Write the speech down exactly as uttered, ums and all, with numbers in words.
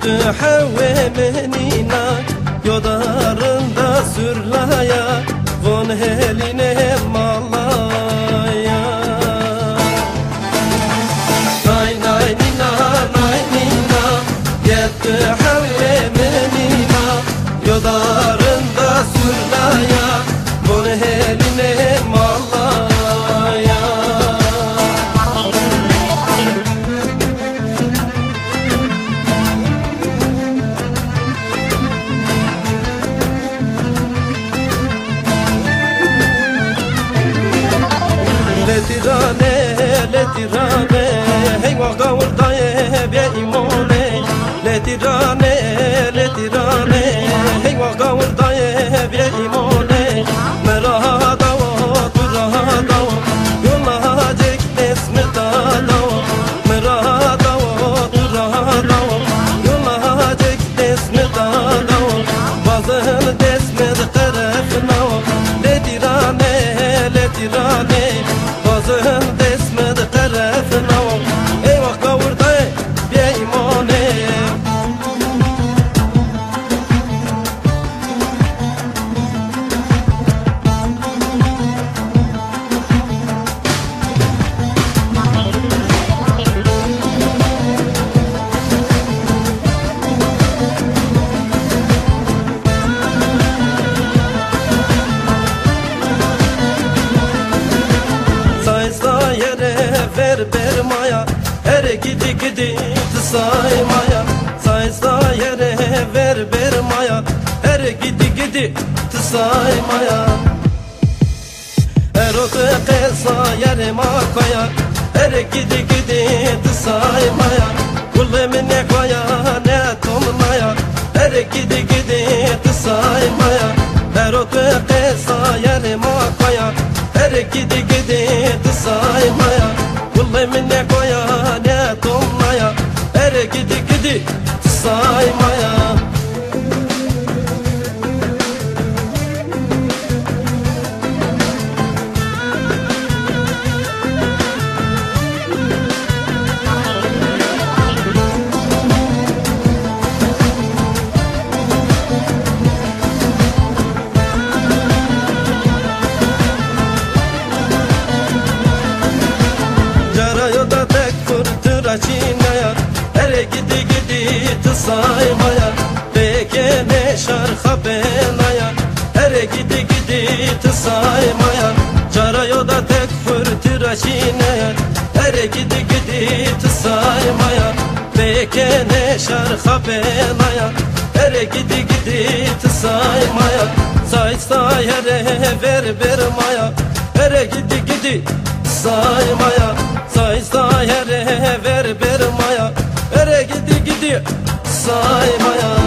Tu hewê minîna, yo da rinda surlaya, von helîne malaya. Nay nay nîna, nay nîna, yet tu hewê minîna, yo da rinda surlaya, von helîne malaya. Letîrane, letîrane, hey wax gawir daye bê îmone. Letîrane, letîrane, hey wax gawir daye bê îmone. Mi raha dawo, tu raha dawo, yo lacek dest mi da dawo. Mi raha dawo, tu raha dawo, yo lacek dest mi da dawo. Bazin dest mi di qerefnawo. Letîrane, letîrane, bazin dest mi di qerefnawo. Ey wax gawir daye bê îmone. Say sayere ver bermaya, here gidi gidi ti saymaya. Say sayere ver bermaya, here gidi gidi ti saymaya. Ero tu qesa yere ma kaya, here gidi gidi ti saymaya. Gulê mi ne kaya ne tomnaya, here gidi gidi ti saymaya. Ero tu qesa yere ma kaya, here gidi gidi ti saymaya. Gulê mi ne kaya ne tomnaya, here gidi gidi ti saymaya. Cara yo da tek furtura çînaya, here gidi gidi ti saymaya. Pekene şarxa benaya, here gidi gidi ti saymaya. Cara yo da tek furtura çînaya, here gidi gidi ti saymaya. Pekene şarxa benaya, here gidi gidi ti saymaya. Say sayere ver bermaya, here gidi gidi saymaya. Say sayere ver bermaya, here gidi gidi saymaya.